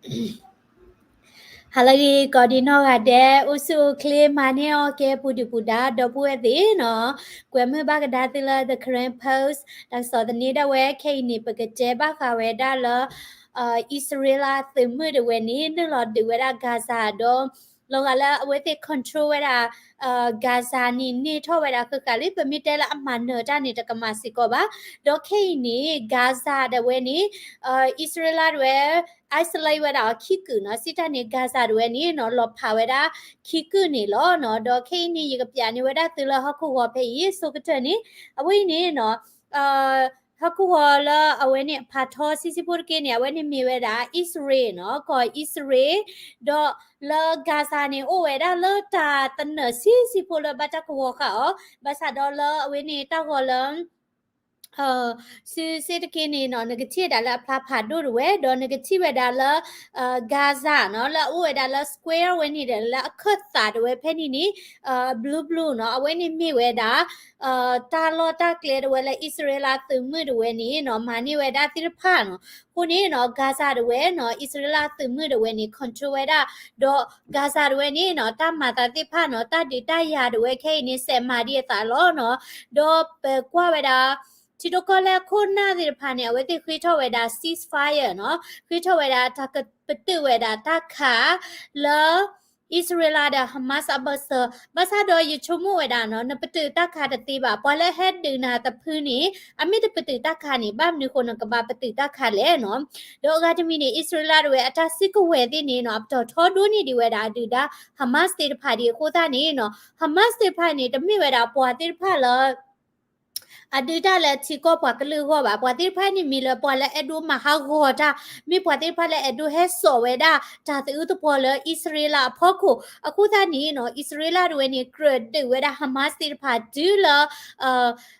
ဟါလၢအဂ့ၤ ကိးဒံနီၢ်ဂၤဒဲး အိၣ်ဆူၣ်အိၣ်ချ့ မၤန့ၢ်အီၣ်ကဲ ပူၤဒုၣ်ပူၤဒါ ဒီပုၢ်ဝဲၢ်သ့ၣ်နီၤ, ကွဲမုာ်ဘၣ်ကဒါသုလၢ The Karen Post တၢ်ကစီၣ်သန့ဒၣ်ဝဲ ခဲအံၤန့ၣ် ပကတဲဘၣ်ဃးဝဲဒၣ်လၢ အံၣ်စရ့လးသုးမုၢ်ဒၣ်ဝဲန့ၣ် နုာ်လီၤဒုးဝဲဒၣ် Gaza ဒီး လီၤဂာ်လၢအဝဲသ့ၣ် control ဝဲဒၣ် Gaza န့ၣ် န့ၢ်ထီၣ်ဝဲဒၣ်ဃၣ်ဃၣ်လံ, ပမ့ၢ်တဲလၢအမၤနၢၤတၢ်န့ၣ် တကမၤစ့ၢ်ကီးဘၣ်. ဒီးခဲအံၤန့ၣ် Gaza ဒၣ်ဝဲန့ၣ် အံၣ်စရ့လးဒၣ်ဝဲ isolate ဝဲဒၣ်အီၤခံကုာ်နီၤ, စံးတၢ်န့ၣ် Gaza ဒၣ်ဝဲန့ၣ်နီၤ လီၤဖးဝဲဒၣ်ခံကုာ်န့ၣ်လီၤနီၤ. ဒီးခဲအံၤန့ၣ် ယကပျးန့ၢ်ဝဲဒၣ်သုလၢဟီၣ်ခိၣ်ဂီၤဖဲအံၤ အဆိကတၢၢ်န့ၣ် အဝဲအံၤန့ၣ်နီၤ ဟီၣ်ခိၣ်ဂီၤလၢအဝဲန့ၣ်အဖးထီဆံးဆံးဖိတက့ၢ်န့ၣ် အဝဲန့ၣ်မ့ၢ်ဝဲဒၣ် အံၣ်စရ့လးနီၤ, ကီၢ်အံၣ်စရ့လး, ဒီးလၢ Gaza န့ၣ် အိၣ်ဝဲဒၣ်လၢတၢ်တနၢၤဆံးဆံးဖိလၢဘၣ်တၢ်ကဝီၤဃာ်အီၤ, ဘၣ်ဆၣ်ဒီးလၢအဝဲန့ၣ်တၢ်ဂီၤလၢ စုစ့ၣ်တက့ၢ်န့ၣ်နီၤ နကထံၣ်ဝဲဒၣ်လၢအဖျါဖးဒိၣ်ဒၣ်ဝဲ, ဒီးနကထံၣ်ဝဲဒၣ်လၢ Gaza နီၤ လၢအအိၣ်ဝဲဒၣ်လၢ square ဝဲန့ၣ်ဒီး လၢအခၢၣ်သးဒၣ်ဝဲဖဲန့ၣ်န့ၣ် blue blue နီၤ, အဝဲန့ၣ်မ့ၢ်ဝဲဒၣ် တၢ်လီၢ်တၢ်ကျဲဒၣ်ဝဲလၢအံၣ်စရ့လးသုးမုၢ်ဒၣ်ဝဲန့ၣ်နီၤ မၤန့ၢ်ဝဲဒၣ်သ့ၣ်တဖၣ်နီၤ. အဃိန့ၣ်နီၤ Gaza ဒၣ်ဝဲနီၤ အံၣ်စရ့လးသုးမုၢ်ဒၣ်ဝဲန့ၣ် control ဝဲဒၣ်, ဒီး Gaza ဒၣ်ဝဲန့ၣ်နီၤ တၢ်မၤသးသ့ၣ်တဖၣ်နီၤ တၢ်ဒုးတၢ်ယၤဒၣ်ဝဲခဲအံၤန့ၣ် စဲးမၤဒံးအသးလီၤနီၤ. ဒီးပကွၢ်ဝဲဒၣ် ထံဒိၣ်ကီၢ်လဲၢ်ခိၣ်နၢ်သ့ၣ်တဖၣ်န့ၣ် အဝဲသ့ၣ်ဃ့ထီၣ်ဝဲဒၣ် ceasefire နီၤ, ဃ့ထီၣ်ဝဲဒၣ်တၢ်ကပတုာ်ဝဲဒၣ်တၢ်ခးလၢ အံၣ်စရ့လးဒီး Hamas အဘၢၣ်စၢၤ, ဘၣ်ဆၣ်ဒီးယဆိကမိၣ်ဝဲဒၣ်နီၤ နပတုာ်တၢ်ခးတသ့ဘၣ်, ပှၤလၢအဟဲဒုးနၤတဖုန့ၣ် အမ့ၢ်တပတုာ်တၢ်ခးန့ၣ် ဘၣ်မနုၤဃိနကဘၣ်ပတုာ်တၢ်ခးလဲၣ်နီၤ. ဒီးအဂၤတမံၤန့ၣ် အံၣ်စရ့လးဒၣ်ဝဲအတၢ်စုကဝဲၤသ့ၣ်န့ၣ်နီၤ အပတီၢ်ထီဒိၣ်န့ၢ်ဒံးဝဲဒၣ်အဒုၣ်ဒါ Hamas သ့ၣ်တဖၣ်ဒံးအဃိသတးန့ၣ်နီၤ Hamas သ့ၣ်တဖၣ်န့ၣ် တမ့ၢ်ဝဲဒၣ်ပှၤသ့ၣ်တဖၣ်လၢ အဒုးတၢ်လၢထံကီၢ်ပှၤကလုာ်အဂီၢ်ဘၣ်, ပှၤသ့ၣ်တဖၣ်န့ၣ်မ့ၢ်လၢပှၤလၢအဲၣ်ဒိးမၤဟးဂီၤတၢ်, မ့ၢ်ပှၤသ့ၣ်တဖၣ်လၢအဲၣ်ဒိးဟဲစိာ်ဝဲဒၣ် တၢ်သးအုးသပှီၤလၢအံၣ်စရ့လးအဖီခိၣ်, အဃိသတးန့ၣ်နီၤ အံၣ်စရ့လးဒၣ်ဝဲန့ၣ် ကြၢးဒုးဝဲဒၣ် Hamas သ့ၣ်တဖၣ်တုၤလၢ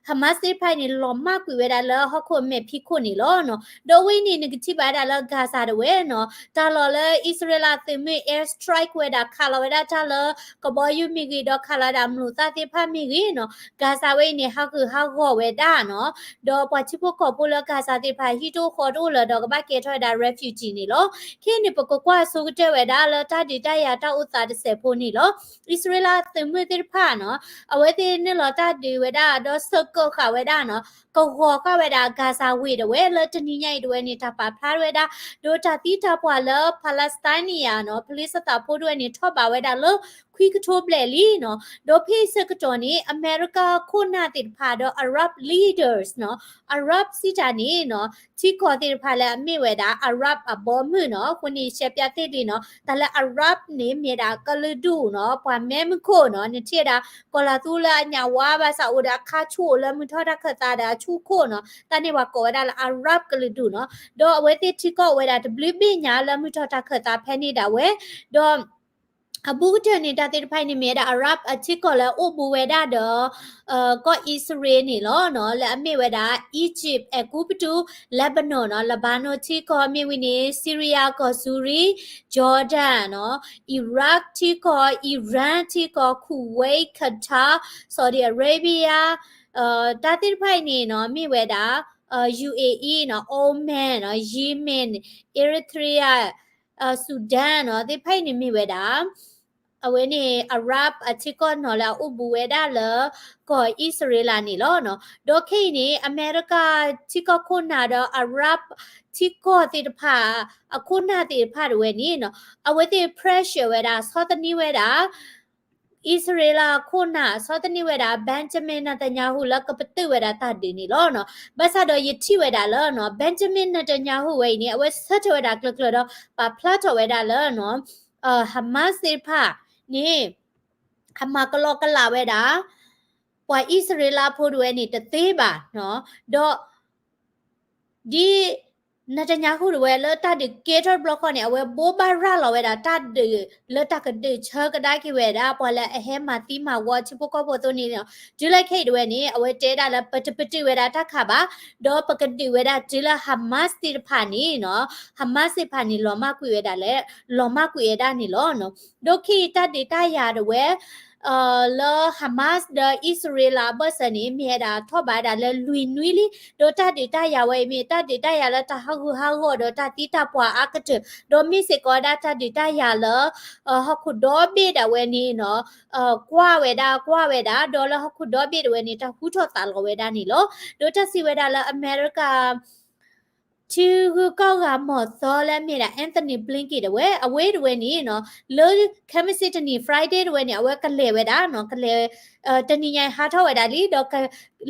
Hamas သ့ၣ်တဖၣ်န့ၣ် လီၤမၢ်ကွံာ်ဝဲဒၣ်လၢဟီၣ်ခိၣ်အမဲာ်ဖံးခိၣ်န့ၣ်လီၤနီၤ. ဒီးအဝဲန့ၣ် နကထံၣ်ဘၣ်ဒၣ်လၢ Gaza ဒၣ်ဝဲနီၤ တၢ်လီၢ်လၢအံၣ်စရ့လးသုးမုၢ် air strike ဝဲဒၣ် ခးလီၤဝဲဒၣ်တၢ်လၢကဘီယူၤမ့ၢ်ဂ့ၤ ဒီးခးလီၤဝဲဒၣ်အမျိာ်သၣ်သ့ၣ်တဖၣ်မ့ၢ်ဂ့ၤနီၤ Gaza ဝဲအံၤန့ၣ် ဟးဂူာ်ဟးဂီၤဝဲဒၣ်နီၤ. ဒီးပှၤထံဖိကီၢ်ဖိလၢ Gaza သ့ၣ်တဖၣ် ဟံၣ်တအိၣ်ဃီတအိၣ်လၢၤဒီးကဘၣ်ကဲထီၣ်ဝဲဒၣ် refugee န့ၣ်လီၤ. ခဲအံၤန့ၣ် ပကကွၢ်ဆိကတၢၢ်ဝဲဒၣ်လၢတၢ်ဒုးတၢ်ယၤတၢ်အိၣ်သးတစဲးဖိန့ၣ်လီၤ. အံၣ်စရ့လးသုးမုၢ်သ့ၣ်တဖၣ်နီၤ အဝဲသ့ၣ်နုာ်လီၤတၢ်ဒုးဝဲဒၣ် ဒီးဆၢကၢးဃာ်ဝဲဒၣ်နီၤ ကဂီၤဃာ်ဝဲဒၣ် Gaza ဝ့ၢ်ဒၣ်ဝဲလၢတနံၤညါအံၤဒၣ်ဝဲန့ၣ် တၢ်ပာ်ဖျါဝဲဒၣ် ဒီးတၢ်သံတၢ်ပှၢ်လၢ Palestinian နီၤ ပလ့စသးဖိဒၣ်ဝဲန့ၣ် ထီၣ်ဘးဝဲဒၣ်လၢ ခွံကထိဘျဲၣ်လံနီၤ. ဒီးဖဲအံၤဆၢကတီၢ်န့ၣ် အမဲရကၤခိၣ်နၢ်သ့ၣ်တဖၣ်ဒီး Arab leaders နီၤ Arab စံးတၢ်န့ၣ်နီၤ ထံကီၢ်သ့ၣ်တဖၣ်လၢအမ့ၢ်ဝဲဒၣ် Arab အဘီအမုၢ်နီၤ အဃိန့ၣ် ရှဲပၠးသ့ၣ်လံနီၤ တၢ်လၢ Arab န့ၣ်မ့ၢ်ဒၣ်ကလုာ်ဒူၣ်နီၤ ပှၤမဲမုၢ်ခိၣ်နီၤ နထံၣ်ဝဲဒၣ် ကီၤလၤသူလၢအညၣ်ဝါဘၣ်ဆၣ်အိၣ်ဒီးအခါဆူၣ်အိၣ်လၢမုၢ်ထီၣ်တၢ်ခၢၣ်သးဒီး အဆူၣ်ခိၣ်နီၤ တၢ်န့ၣ်ပှၤကိးဝဲဒၣ်လၢ Arab ကလုာ်ဒူၣ်နီၤ ဒီးအဝဲသ့ၣ်ထံကီၢ်အိၣ်ဝဲဒၣ်တဘျုးဘ့ၣ်ညါလၢမုၢ်ထီၣ်တၢ်ခၢၣ်သးဖဲန့ၣ်ဒၣ်ဝဲ ဒီး အဘူးကတၢၢ်န့ၣ် တၢ်သ့ၣ်တဖၣ်အံၤန့ၣ်မ့ၢ်ဝဲဒၣ် Arab အထံကီၢ်လၢအအိၣ်ဘူးဝဲဒၣ်ဒီး ကီၢ်အံၣ်စရ့လးန့ၣ်လီၤနီၤ လၢအမ့ၢ်ဝဲဒၣ် Egypt အဲၤကူပတူး Lebanon နီၤ Lebanon ထံကီၢ်မ့ၢ်ဝံၤန့ၣ် Syria ကီၢ်စူၤရံ Jordan နီၤ Iraq ထံကီၢ် Iran ထံကီၢ် Kuwait Qatar Saudi Arabia တၢ်သ့ၣ်တဖၣ်အံၤန့ၣ်နီၤ မ့ၢ်ဝဲဒၣ် UAE နီၤ Oman နီၤ Yemen Eritrea Sudan နီၤ သ့ၣ်တဖၣ်အံၤန့ၣ်မ့ၢ်ဝဲဒၣ် အဝဲန့ၣ် Arab အထံကီၢ်နီၤလၢအအိၣ်ဘူးဝဲဒၣ်လၢ ကီၢ်အံၣ်စရ့လးန့ၣ်လီၤနီၤ. ဒီးခဲအံၤန့ၣ် အမဲရကၤထံကီၢ်ခိၣ်နၢ်ဒီး Arab ထံကီၢ်သ့ၣ်တဖၣ် အခိၣ်နၢ်သ့ၣ်တဖၣ်ဒၣ်ဝဲန့ၣ်နီၤ အဝဲသ့ၣ် pressure ဝဲဒၣ် ဆီၣ်သနံးဝဲဒၣ် အံၣ်စရ့လးခိၣ်နၢ် ဆီၣ်သနံးဝဲဒၣ် Benjamin Netanyahu လၢကပတုာ်ဝဲဒၣ်တၢ်ဒုးန့ၣ်လီၤနီၤ. ဘၣ်ဆၣ်ဒီးယထံၣ်ဝဲဒၣ်လၢနီၤ Benjamin Netanyahu ဝဲအံၤန့ၣ် အဝဲဆၢထၢၣ်ဝဲဒၣ်ကျၢၤကျၢၤဒီး ပာ်ဖျါထီၣ်ဝဲဒၣ်လၢနီၤ Hamas သ့ၣ်တဖၣ်န့ၣ် အမၤကလီကလးဝဲဒၣ် ပှၤအံၣ်စရ့လးဖိဒၣ်ဝဲန့ၣ်တသ့ဘၣ်နီၤ. ဒီး ဒ် Netanyahu ဒၣ်ဝဲလၢတၢ်ဒုးကဲထီၣ်တဘျီဃီန့ၣ် အဝဲဘိးဘၣ်ရၤလီၤဝဲဒၣ်တၢ်ဒုးလၢတၢ်ကဒုးဆၢကဒါက့ၤဝဲဒၣ် ပှၤလၢအဟဲမၤသံမၤဝီထံဖိကီၢ်ဖိအသိးန့ၣ်နီၤ. တုၤလၢခဲအံၤဒၣ်ဝဲန့ၣ် အဝဲတဲဒၣ်လၢ ပတပတုာ်ဝဲဒၣ်တၢ်ခးဘၣ်, ဒီးပကဒုးဝဲဒၣ်တုၤလၢ Hamas သ့ၣ်တဖၣ်န့ၣ်နီၤ, Hamas သ့ၣ်တဖၣ်န့ၣ် လီၤမၢ်ကွံာ်ဝဲဒၣ်လဲၣ်, လီၤမၢ်ကွံာ်ဝဲဒၣ်န့ၣ်လီၤနီၤ. ဒီးခဲအံၤတၢ်ဒုးတၢ်ယၤဒၣ်ဝဲ လၢ Hamas ဒီး အံၣ်စရ့လးအဘၢၣ်စၢၤန့ၣ် မ့ၢ်ဝဲဒၣ်ထီၣ်ဘးဒၣ်လၢလွံၢ်နွံလံ, ဒီးတၢ်ဒုးတၢ်ယၤဝဲအံၤမ့ၢ် တၢ်ဒုးတၢ်ယၤလၢတၢ်ဟးဂူာ်ဟးဂီၤဒီးတၢ်သံတၢ်ပှၢ်အါကတၢၢ်, ဒီးမ့ၢ်စ့ၢ်ကီးဝဲဒၣ်တၢ်ဒုးတၢ်ယၤလၢ ဟီၣ်ခိၣ်ဒီဘ့ၣ်ဒၣ်ဝဲန့ၣ်နီၤ ကွၢ်ဝဲဒၣ် ကွၢ်ဝဲဒၣ်, ဒီးလၢဟီၣ်ခိၣ်ဒီဘ့ၣ်ဒၣ်ဝဲန့ၣ် တၢ်ဟူထီၣ်သးလီၤဝဲဒၣ်န့ၣ်လီၤ. ဒီးတၢ်စံးဝဲဒၣ်လၢအမဲရကၤ ထံဂုၤကီၢ်ဂၤမီၤသီလၢအမ့ၢ်ဒၣ် Antony Blinken ဒၣ်ဝဲ အဝဲဒၣ်ဝဲန့ၣ်နီၤ လၢခဲမုၢ်ဆ့ၣ်တနံၤ Friday ဒၣ်ဝဲန့ၣ် အဝဲကလဲၤဝဲဒၣ်နီၤ ကလဲၤ တနံၤညါအံၤဟးထီၣ်ဝဲဒၣ်လံ ဒီး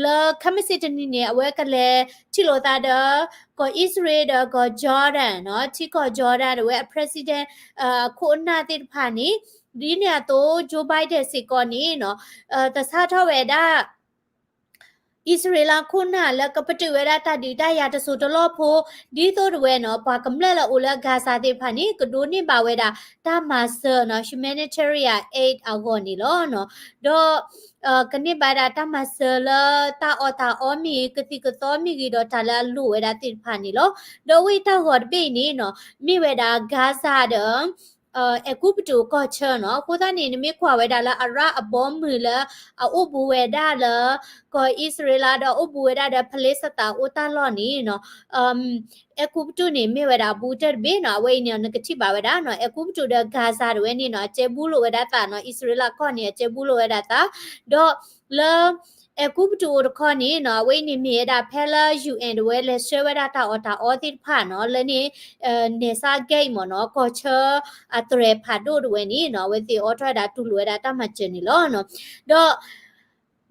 လၢခဲမုၢ်ဆ့ၣ်တနံၤန့ၣ် အဝဲကလဲၤထံၣ်လိာ်သးဒီး ကီၢ်အံၣ်စရ့လးဒီးကီၢ် Jordan နီၤ ထံကီၢ် Jordan ဒၣ်ဝဲအ president အခိၣ်အနၢ်သ့ၣ်တဖၣ်န့ၣ် ဒ်န့ၣ်အသိး Joe Biden စ့ၢ်ကီးန့ၣ်နီၤ သဆၣ်ထီၣ်ဝဲဒၣ် အံၣ်စရ့လးခိၣ်နၢ်လၢကပတုာ်ဝဲဒၣ်တၢ်ဒုးတၢ်ယၤတစိၢ်တလီၢ်ဖိ ဒ်သိးဒၣ်ဝဲနီၤ ပှၤကမျၢၢ်လၢအအိၣ်လၢ Gaza သ့ၣ်တဖၣ်န့ၣ် ကဒိးန့ၢ်ဘၣ်ဝဲဒၣ်တၢ်မၤစၢၤနီၤ humanitarian aid အဂီၢ်န့ၣ်လီၤ. ဒီး ကန့ၢ်ဘၣ်ဒၣ်တၢ်မၤစၢၤလၢတၢ်အီၣ်တၢ်အီမ့ၢ်ဂ့ၤ ကသံၣ်ကသီမ့ၢ်ဂ့ၤဒီးတၢ်လၢအလိၣ်ဝဲဒၣ်သ့ၣ်တဖၣ်န့ၣ်လီၤ. ဒီးအဝဲအံၤတၢ်ဂီၤတဘ့ၣ်အံၤန့ၣ်နီၤ မ့ၢ်ဝဲဒၣ် Gaza ဒီး အဲၤကူပတူးကီၢ်ဆၢနီၤ အဃိသတးန့ၣ် နမ့ၢ်ကွၢ်ဝဲဒၣ်လၢအရၣ်အဘီအမုၢ်လၢ အအိၣ်ဘူးဝဲဒၣ်လၢ ကီၢ်အံၣ်စရ့လးဒီး အိၣ်ဘူးဝဲဒၣ်ဒီး ဖလ့စတၤအိၣ်တၢ်လီၢ်န့ၣ်နီၤ အဲၤကူပတူးန့ၣ် မ့ၢ်ဝဲဒၣ်အဘူးကတၢၢ်တဘ့ၣ်နီၤ အဝဲအံၤန့ၣ် နကထံၣ်ဘၣ်ဝဲဒၣ်နီၤ အဲၤကူပတူးဒီး Gaza ဒၣ်ဝဲန့ၣ်နီၤ အကဲဘူးလိာ်ဝဲဒၣ်သးနီၤ အံၣ်စရ့လးကီၢ်န့ၣ် အကဲဘူးလိာ်ဝဲဒၣ်သး ဒီးလၢ အဲၤကူပတူးအိၣ်တခီန့ၣ်နီၤ အဝဲအံၤန့ၣ်မ့ၢ်ဝဲဒၣ်ဖဲလၢ ယူၣ်အဲၣ် ဒၣ်ဝဲလဲၤဆှၢဝဲဒၣ်တၢ်အီၣ်တၢ်အီသ့ၣ်တဖၣ်နီၤ လၢန့ၣ် နဲၣ်စါကဲအံၤမ့ၢ်နီၤ ကီၢ်ဆၢအသရဲၣ်ဖးဒိၣ်ဒၣ်ဝဲန့ၣ်နီၤ အဝဲသ့ၣ်အိးထီၣ်ဝဲဒၣ်တူၢ်လိာ်ဝဲဒၣ်တၢ်မၤစၢၤန့ၣ်လီၤ. ဒီး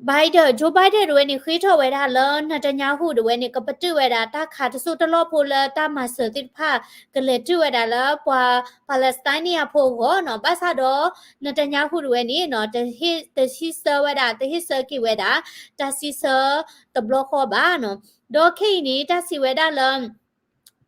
Biden, Joe Biden ဒၣ်ဝဲန့ၣ် ဃ့ထီၣ်ဝဲဒၣ်လၢ Netanyahu ဒၣ်ဝဲန့ၣ် ကပတုာ်ဝဲဒၣ်တၢ်ခးတစိၢ်တလီၢ်ဖိလၢတၢ်မၤစၢၤသ့ၣ်တဖၣ် ကလဲၤတုၤဝဲဒၣ်လၢပှၤ Palestinian ဖိအဂီၢ်နီၤ ဘၣ်ဆၣ်ဒီး Netanyahu ဒၣ်ဝဲန့ၣ်နီၤ တဟ့ၣ်ဆၢဝဲဒၣ် တဟ့ၣ်ဆၢက့ၤဝဲဒၣ် တၢ်စံးဆၢတဘျီဃီဘၣ်နီၤ ဒီးခဲအံၤန့ၣ် တၢ်စံးဝဲဒၣ်လၢ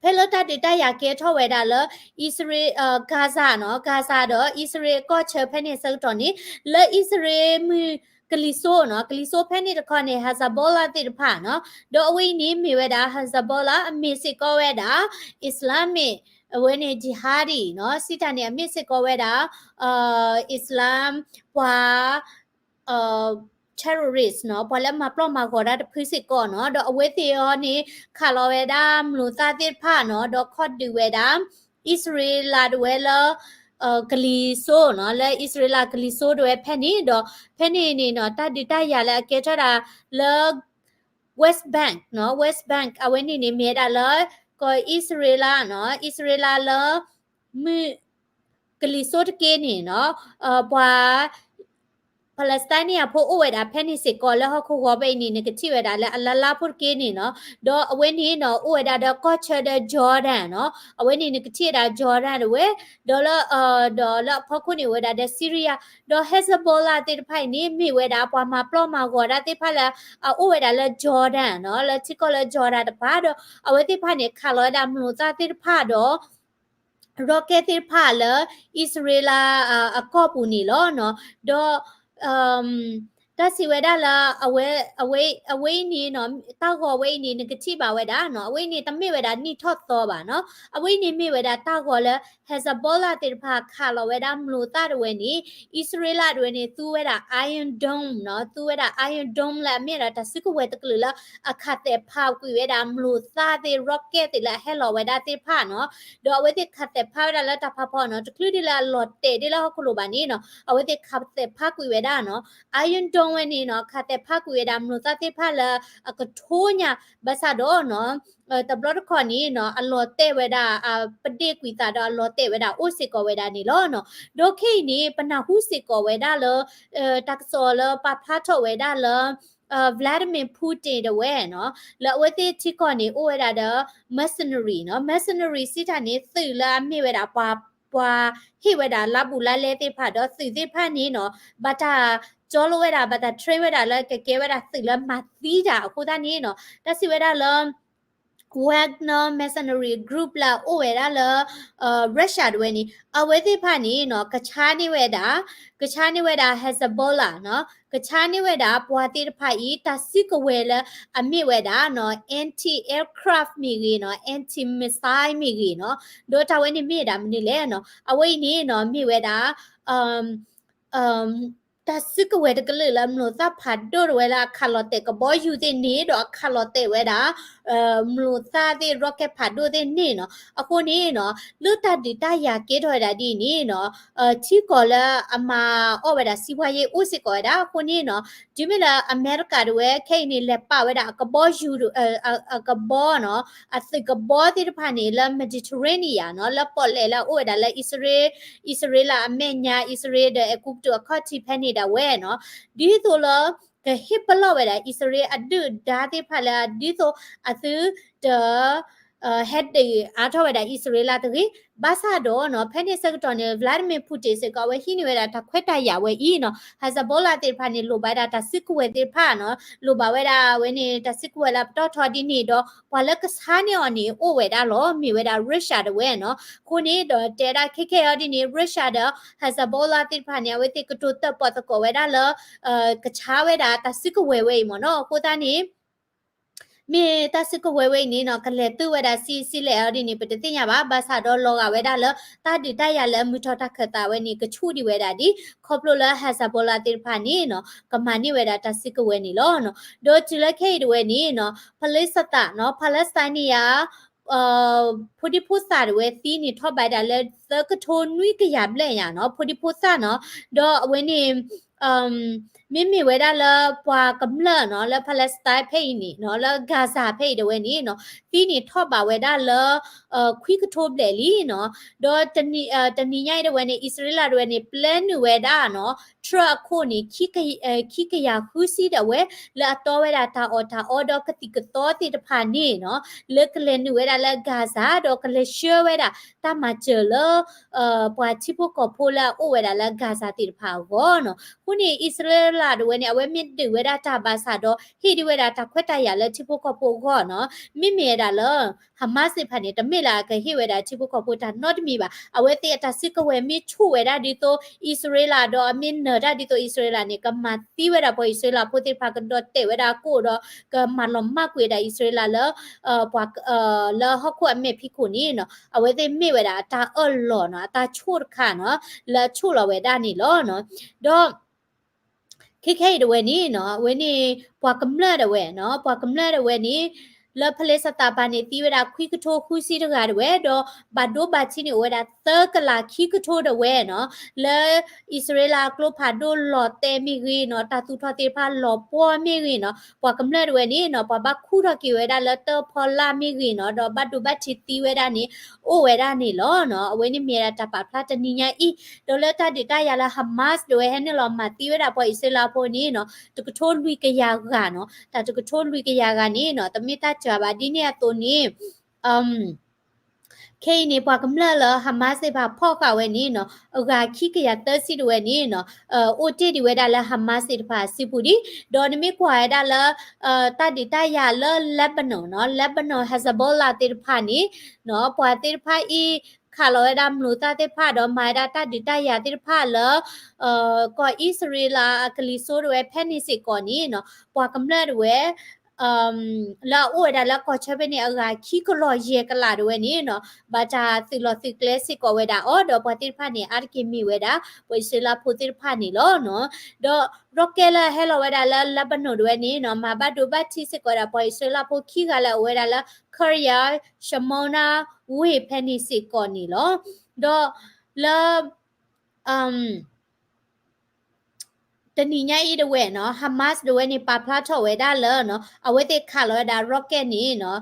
ဖဲလၢတၢ်ဒုးတၢ်ယၤကဲထီၣ်ဝဲဒၣ်လၢ အံၣ်စရ့လး Gaza နီၤ Gaza ဒီးအံၣ်စရ့လးကီၢ်ဆၢဖဲန့ၣ်အဆၢကတီၢ်န့ၣ် လၢအံၣ်စရ့လးမုၢ်ကလံၤစိးနီၤ ကလံၤစိးဖဲန့ၣ်တခီန့ၣ် Hezbollah သ့ၣ်တဖၣ်နီၤ ဒီးအဝဲအံၤန့ၣ်မ့ၢ်ဝဲဒၣ် Hezbollah အမ့ၢ်စ့ၢ်ကီးဝဲဒၣ် Islamic အဝဲန့ၣ် jihadi နီၤ စံးတၢ်န့ၣ် အမ့ၢ်စ့ၢ်ကီးဝဲဒၣ် Islam ပှၤ terrorist နီၤ ပှၤလၢမၤပျီၢ်မၤဂီၤတၢ်တဖုစ့ၢ်ကီးနီၤ ဒီးအဝဲသ့ၣ်အံၤန့ၣ် ခးလီၤဝဲဒၣ်မျိာ်သၣ်သ့ၣ်တဖၣ်နီၤ ဒီးခီၣ်ဒုးဝဲဒၣ် အံၣ်စရ့လးဒၣ်ဝဲလၢ ကလံၤစိးနီၤ လၢအံၣ်စရ့လးကလံၤစိးဒၣ်ဝဲဖဲန့ၣ် ဒီးဖဲန့ၣ်န့ၣ်နီၤ တၢ်ဒုးတၢ်ယၤလၢအကဲထီၣ်ဒၣ်လၢ West Bank နီၤ West Bank အဝဲန့ၣ်န့ၣ်မ့ၢ်ဝဲဒၣ်လၢ ကီၢ်အံၣ်စရ့လးနီၤ အံၣ်စရ့လးလၢ မုၢ်ကလံၤစိးတက့ၢ်န့ၣ်နီၤ ပှၤ Palestinian ဖိအိၣ်ဝဲဒၣ်ဖဲန့ၣ်စ့ၢ်ကီး လၢဟီၣ်ခိၣ်ဂီၤဖဲအံၤန့ၣ် နကထံၣ်ဝဲဒၣ်လၢအလါလါဖိတက့ၢ်န့ၣ်နီၤ ဒီးအဝဲန့ၣ်နီၤ အိၣ်ဝဲဒၣ်ဒီးကီၢ်ဆၢဒီး Jordan နီၤ အဝဲန့ၣ်နကထံၣ်ဝဲဒၣ် Jordan ဒၣ်ဝဲ ဒီးလၢ ဒီးလၢအဖီခိၣ်န့ၣ်အိၣ်ဝဲဒၣ်ဒီး Syria ဒီး Hezbollah သ့ၣ်တဖၣ်အံၤန့ၣ် မ့ၢ်ဝဲဒၣ်ပှၤမၤပျီၢ်မၤဂီၤတၢ်သ့ၣ်တဖၣ်လၢ အအိၣ်ဝဲဒၣ်လၢ Jordan နီၤ လၢထံကီၢ်လၢ Jordan တဖၣ်ဒီး အဝဲသ့ၣ်တဖၣ်န့ၣ် ခးလီၤဝဲဒၣ်မျိာ်သၣ်သ့ၣ်တဖၣ်ဒီး rocket သ့ၣ်တဖၣ်လၢ အံၣ်စရ့လး အကီၢ်ပူၤန့ၣ်လီၤနီၤ ဒီး တၢ်စံးဝဲဒၣ်လၢ အဝဲ အဝဲအံၤန့ၣ်နီၤ တၢ်ဂီၤဝဲအံၤန့ၣ် နကထံၣ်ဘၣ်ဝဲဒၣ်နီၤ အဝဲအံၤန့ၣ် တမ့ၢ်ဝဲဒၣ်နံၣ်ထီၣ်သီဘၣ်နီၤ အဝဲအံၤန့ၣ်မ့ၢ်ဝဲဒၣ်တၢ်ဂီၤလၢ Hezbollah သ့ၣ်တဖၣ်ခးလီၤဝဲဒၣ်မျိာ်သၣ်ဒၣ်ဝဲန့ၣ် အံၣ်စရ့လးဒၣ်ဝဲန့ၣ် သူဝဲဒၣ် Iron Dome နီၤ သူဝဲဒၣ် Iron Dome လၢအမ့ၢ်ဒၣ်တၢ်စုကဝဲၤတကလုာ်လၢ အခးသဲးဖးကွံာ်ဝဲဒၣ်မျိာ်သၣ်သ့ၣ် rocket သ့ၣ်လၢအဟဲလီၤဝဲဒၣ်သ့ၣ်တဖၣ်နီၤ ဒီးအဝဲသ့ၣ်ခးသဲးဖးဝဲဒၣ်လၢတၢ်ဖးဖီနီၤ တချုးဒ်လၢအလီၤတဲာ်ဒ်လၢဟီၣ်ခိၣ်လိၤဘၣ်န့ၣ်နီၤ အဝဲသ့ၣ်ခးသဲးဖးကွံာ်ဝဲဒၣ်နီၤ Iron Dome ဝဲန့ၣ်နီၤ ခးသဲးဖးကွံာ်ဝဲဒၣ်မျိာ်သၣ်သ့ၣ်တဖၣ်လၢအကထိညါ ဘၣ်ဆၣ်ဒီးနီၤ တဘျီတခီၣ်န့ၣ်နီၤ အလီၤတဲာ်ဝဲဒၣ် ပဒ့ၣ်ကွံာ်သးဒီးအလီၤတဲာ်ဝဲဒၣ်အိၣ်စ့ၢ်ကီးဝဲဒၣ်န့ၣ်လီၤနီၤ ဒီးခဲအံၤန့ၣ် ပနၢ်ဟူစ့ၢ်ကီးဝဲဒၣ်လၢ တၢ်ကစီၣ်လၢပာ်ဖျါထီၣ်ဝဲဒၣ်လၢ Vladimir Putin ဒၣ်ဝဲနီၤ လၢအဝဲသ့ၣ်ထံကီၢ်န့ၣ် အိၣ်ဝဲဒၣ်ဒီး mercenary နီၤ mercenary စံးတၢ်န့ၣ် သုးလၢအမ့ၢ်ဝဲဒၣ်ပှၤ ပှၤဟ့ၣ်ဝဲဒၣ်လါဘူးလါလဲသ့ၣ်တဖၣ် ဒီးသုးသ့ၣ်တဖၣ်န့ၣ်နီၤ ဘၣ်တၢ်ကၠီလိဝဲဒၣ် ဘၣ်တၢ် train ဝဲဒၣ်လၢကကဲဝဲဒၣ်သုးလၢမၤသံတၢ်အဃိသတးန့ၣ်နီၤ တၢ်စံးဝဲဒၣ်လၢ Wagner mercenary group လၢအအိၣ်ဝဲဒၣ်လၢ Russia ဒၣ်ဝဲန့ၣ် အဝဲသ့ၣ်တဖၣ်န့ၣ်နီၤ ကဆါန့ၢ်ဝဲဒၣ် ကဆါန့ၢ်ဝဲဒၣ် Hezbollah နီၤ ကဆါန့ၢ်ဝဲဒၣ်ပှၤသ့ၣ်တဖၣ်အံၤ တၢ်စုကဝဲၤလၢအမ့ၢ်ဝဲဒၣ်နီၤ anti aircraft မ့ၢ်ဂ့ၤနီၤ anti missile မ့ၢ်ဂ့ၤနီၤ ဒီးတၢ်ဝဲန့ၣ်မ့ၢ်ဝဲဒၣ်မနုၤလဲၣ်နီၤ အဝဲအံၤန့ၣ်နီၤ မ့ၢ်ဝဲဒၣ် တၢ်စုကဝဲၤတကလုာ်လၢ မျိာ်သၣ်ဖးဒိၣ်တဝဲလၢအခးလီၤတဲာ်ကဘီယူၤသ့ၣ်န့ၣ် ဒီးအခးလီၤတဲာ်ဝဲဒၣ် မျိာ်သၣ်သ့ၣ် rocket ဖးဒိၣ်သ့ၣ်န့ၣ်နီၤ. အဃိန့ၣ်နီၤ လၢတၢ်ဒုးတၢ်ယၤကဲထီၣ်ဝဲဒၣ်ဒ်အံၤန့ၣ်နီၤ ထံကီၢ်လၢအမၤအီၣ်ဝဲဒၣ် စီးပွားရေး အိၣ်စ့ၢ်ကီးဝဲဒၣ်. အဃိန့ၣ်နီၤ တုၤမ့ၢ်လၢအမဲရကၤတဝဲခဲအံၤန့ၣ် လဲၤပာ်ဝဲဒၣ်အကဘီယူၤ အကဘီနီၤ အသုးကဘီသ့ၣ်တဖၣ်န့ၣ် လၢ Mediterranean နီၤ လၢပီၣ်လဲၣ်လၢအအိၣ်ဝဲဒၣ်လၢ အံၣ်စရ့လးအမဲာ်ညါ အံၣ်စရ့လးဒီး အဲၤကူပတူး အခီၣ်ထံးဖဲန့ၣ်ဒၣ်ဝဲနီၤ ဒ်သိးလၢ ကဟ့ၣ်ပလီၢ်ဝဲဒၣ် အံၣ်စရ့လးအဒုၣ်ဒါသ့ၣ်တဖၣ်လၢ ဒ်သိးအသုတ ဟဲဒုးအါထီၣ်ဝဲဒၣ် အံၣ်စရ့လးတဂ့ၤ. ဘၣ်ဆၣ်ဒီးနီၤ ဖဲန့ၣ်ဆၢကတီၢ်န့ၣ် Vladimir Putin စ့ၢ်ကီး အဝဲဟံးန့ၢ်ဝဲဒၣ်တၢ်ခွဲးတၢ်ယာ်ဝဲအံၤနီၤ Hezbollah သ့ၣ်တဖၣ်န့ၣ် လိၣ်ဘၣ်ဝဲဒၣ်တၢ်စုကဝဲၤသ့ၣ်တဖၣ်နီၤ လိၣ်ဘၣ်ဝဲဒၣ်အဝဲန့ၣ် တၢ်စုကဝဲၤလၢအပတီၢ်ထီဒ်န့ၣ်ဒီး ပှၤလၢကဆါန့ၢ်အီၤန့ၣ် အိၣ်ဝဲဒၣ်လီၤ မ့ၢ်ဝဲဒၣ် Russia တဝဲနီၤ. အဃိန့ၣ်ဒီးတဲဒၣ်ခဲခဲအံၤဒ်န့ၣ် Russia ဒီး Hezbollah သ့ၣ်တဖၣ်န့ၣ် အဝဲသ့ၣ်ကတိၤတၢၣ်ပီၣ်သကိးဝဲဒၣ်လၢ ကဆါဝဲဒၣ်တၢ်စုကဝဲၤဝဲအံၤမ့ၢ်နီၤ. အဃိသတးန့ၣ် မ့ၢ်တၢ်စုကဝဲၤဝဲအံၤန့ၣ်နီၤ ကလဲၤတုၤဝဲဒၣ်ဆံးဆံးလဲၣ်အီၤဒ်န့ၣ် ပတသ့ၣ်ညါဘၣ်. ဘၣ်ဆၣ်ဒီးလီၤဂာ်ဝဲဒၣ်လၢ တၢ်ဒုးတၢ်ယၤလၢမုၢ်ထီၣ်တၢ်ခၢၣ်သးဝဲန့ၣ် ကဆူၣ်ဒံးဝဲဒၣ်ဒ် ခီဖျိလၢ Hezbollah သ့ၣ်တဖၣ်န့ၣ်နီၤ ကမၤန့ၢ်ဝဲဒၣ်တၢ်စုကဝဲၤန့ၣ်လီၤ. ဒီးတုၤလၢခဲအံၤတဝဲန့ၣ်နီၤ ဖလ့စတၢ်နီၤ Palestine န့ၣ်ယါ ဖိဒံဖိသၣ်တဝဲသံန့ၣ် ထီၣ်ဘၣ်ဒၣ်လၢသၢကထိနွံကယၤဘျဲၣ်ညါနီၤ ဖိဒံဖိသၣ်နီၤ. ဒီးအဝဲန့ၣ် မ့မ့ၢ်ဝဲဒၣ်လၢပှၤကမျၢၢ်နီၤ လၢ Palestine ဖဲအံၤန့ၣ်နီၤ လၢ Gaza ဖဲအံၤတဝဲန့ၣ်နီၤ သံန့ၣ်ထီၣ်ဘၣ်ဝဲဒၣ်လၢ ခွံကထိဘျဲၣ်လံနီၤ. ဒီးတနံၤညါအံၤတဝဲန့ၣ် အံၣ်စရ့လးတဝဲန့ၣ် ပျဲနုာ်ဝဲဒၣ်နီၤ truck အခိၣ်န့ၣ် ခံကယၤဃုဆံဒၣ်ဝဲ လၢအတီဝဲဒၣ်တၢ်အီၣ်တၢ်အီဒီးကသံၣ်ကသီသ့ၣ်တဖၣ်န့ၣ်နီၤ လၢကလဲၤနုာ်ဝဲဒၣ်လၢ Gaza ဒီးကလဲၤဆှၢဝဲဒၣ်တၢ်မၤစၢၤလၢ ပှၤထံဖိကီၢ်ဖိလၢအအိၣ်ဝဲဒၣ်လၢ Gaza သ့ၣ်တဖၣ်အဂီၢ်နီၤ. အဃိန့ၣ် အံၣ်စရ့လးတဝဲန့ၣ် အဝဲမ့ၢ်ဒုးဝဲဒၣ်တၢ်ဘၣ်ဆၣ်ဒီး ဟ့ၣ်ဒံးဝဲဒၣ်တၢ်ခွဲးတၢ်ယာ်လၢထံဖိကီၢ်ဖိအဂီၢ်နီၤ. မ့မ့ၢ်ဝဲဒၣ်လၢ Hamas သ့ၣ်တဖၣ်န့ၣ် တမ့ၢ်လၢအကဟ့ၣ်ဝဲဒၣ်ထံဖိကီၢ်ဖိတၢ်နီတမံၤဘၣ်. အဝဲသ့ၣ်အတၢ်စုကဝဲၤမ့ၢ်ဆူၣ်ဝဲဒၣ်ဒ်သိး အံၣ်စရ့လးဒီးအမ့ၢ်နၢၤတၢ်ဒ်သိးအံၣ်စရ့လးန့ၣ် ကမၤသံဝဲဒၣ်ပှၤအံၣ်စရ့လးဖိသ့ၣ်တဖၣ် ကဒီၣ်တဲာ်ဝဲဒၣ်အကိၣ်ဒီး ကမၤလီၤမၢ်ကွံာ်ဝဲဒၣ်အံၣ်စရ့လးလၢ ပှၤ လၢဟီၣ်ခိၣ်အမဲာ်ဖံးခိၣ်န့ၣ်နီၤ အဝဲသ့ၣ်မ့ၢ်ဝဲဒၣ်အတၢ်အၢၣ်လီၤနီၤ အတၢ်ဆိၣ်တခါနီၤ လၢအဆိၣ်လီၤဝဲဒၣ်န့ၣ်လီၤ. ဒီး ခဲခဲအံၤတဝဲန့ၣ်နီၤ အဝဲန့ၣ် ပှၤကမျၢၢ်တဝဲနီၤ ပှၤကမျၢၢ်တဝဲန့ၣ် လၢဖလ့စတၢ်ပၤန့ၣ် သံဝဲဒၣ်ခွံကထိဃုဆံတဂၤတဝဲ ဒီးဘၣ်ဒိဘၣ်ထံးန့ၣ် အိၣ်ဝဲဒၣ်သၢကလးခံကထိတဝဲနီၤ လၢအံၣ်စရ့လးအကျိဖးဒိၣ်လီၤတဲာ်မ့ၢ်ဂ့ၤနီၤ တၢ်သူၣ်ထီၣ်သ့ၣ်တဖၣ်လီၤပှီၢ်မ့ၢ်ဂ့ၤနီၤ ပှၤကမျၢၢ်တဝဲန့ၣ်နီၤ ပှၤဘၣ်ခူၣ်ထီၣ်က့ၤဝဲဒၣ်လၢတၢၣ်ဖီလာ်မ့ၢ်ဂ့ၤနီၤ ဒီးဘၣ်ဒိဘၣ်ထံးသံဝဲဒၣ်န့ၣ် အိၣ်ဝဲဒၣ်န့ၣ်လီၤနီၤ. အဝဲန့ၣ်မ့ၢ်ဝဲဒၣ်တၢ်ပာ်ဖျါတနံၤညါအံၤ ဒီးလၢတၢ်ဒုးတၢ်ယၤလၢ Hamas တဝဲဟဲနုာ်လီၤမၤသံဝဲဒၣ်ပှၤအံၣ်စရ့လးဖိန့ၣ်နီၤ တကထိလွံၢ်ကယၤဂၤနီၤ တၢ်တကထိလွံၢ်ကယၤဂၤန့ၣ်နီၤ တမ့ၢ်တၢ်စှၤဘၣ်ဒ်န့ၣ်အသိးန့ၣ် ခဲအံၤန့ၣ် ပှၤကမျၢၢ်လၢ Hamas သ့ၣ်တဖၣ်ဖီၣ်ဃာ်ဝဲန့ၣ်နီၤ အဂၤခံကယၤသၢဆံတဝဲန့ၣ်နီၤ အိၣ်တ့ၢ်ဒံးဝဲဒၣ်လၢ Hamas သ့ၣ်တဖၣ်အစုပူၤဒံး ဒီးနမ့ၢ်ကွၢ်ဝဲဒၣ်လၢ တၢ်ဒုးတၢ်ယၤလၢ Lebanon နီၤ Lebanon Hezbollah သ့ၣ်တဖၣ်န့ၣ်နီၤ ပှၤသ့ၣ်တဖၣ်အံၤ ခးလီၤဝဲဒၣ်မျိာ်သၣ်သ့ၣ်တဖၣ်ဒီးမၤဝဲဒၣ်တၢ်ဒုးတၢ်ယၤသ့ၣ်တဖၣ်လၢ ကီၢ်အံၣ်စရ့လးအကလံၤစိးတဝဲဖဲန့ၣ်စ့ၢ်ကီးန့ၣ်နီၤ ပှၤကမျၢၢ်တဝဲ လၢအအိၣ်ဝဲဒၣ်လၢကီၢ်ဆၢဖဲန့ၣ် အဂၤခံကလီၢ်ယဲၢ်ကလးတဝဲန့ၣ်နီၤ ဘၣ်တၢ်သုးလီၢ်သုးကျဲစ့ၢ်ကီးဝဲဒၣ်အီၤ ဒီးပှၤသ့ၣ်တဖၣ်န့ၣ် အါတက့ၢ်မ့ၢ်ဝဲဒၣ် ပှၤအံၣ်စရ့လးဖိသ့ၣ်တဖၣ်န့ၣ်လီၤနီၤ. ဒီး rocket လၢအဟဲလီၤဝဲဒၣ်လၢ Lebanon တဝဲန့ၣ်နီၤ မၤဘၣ်ဒိဘၣ်ထံးစ့ၢ်ကီးဝဲဒၣ်ပှၤအံၣ်စရ့လးဖိခံဂၤလၢအအိၣ်ဝဲဒၣ်လၢ Kiryat Shmona ဝ့ၢ်ဖဲန့ၣ်စ့ၢ်ကီးန့ၣ်လီၤ. ဒီးလၢ တနံၤညါအံၤတဝဲနီၤ Hamas တဝဲန့ၣ် ပာ်ဖျါထီၣ်ဝဲဒၣ်လၢနီၤ အဝဲသ့ၣ်ခးလီၤဝဲဒၣ် rocket န့ၣ်နီၤ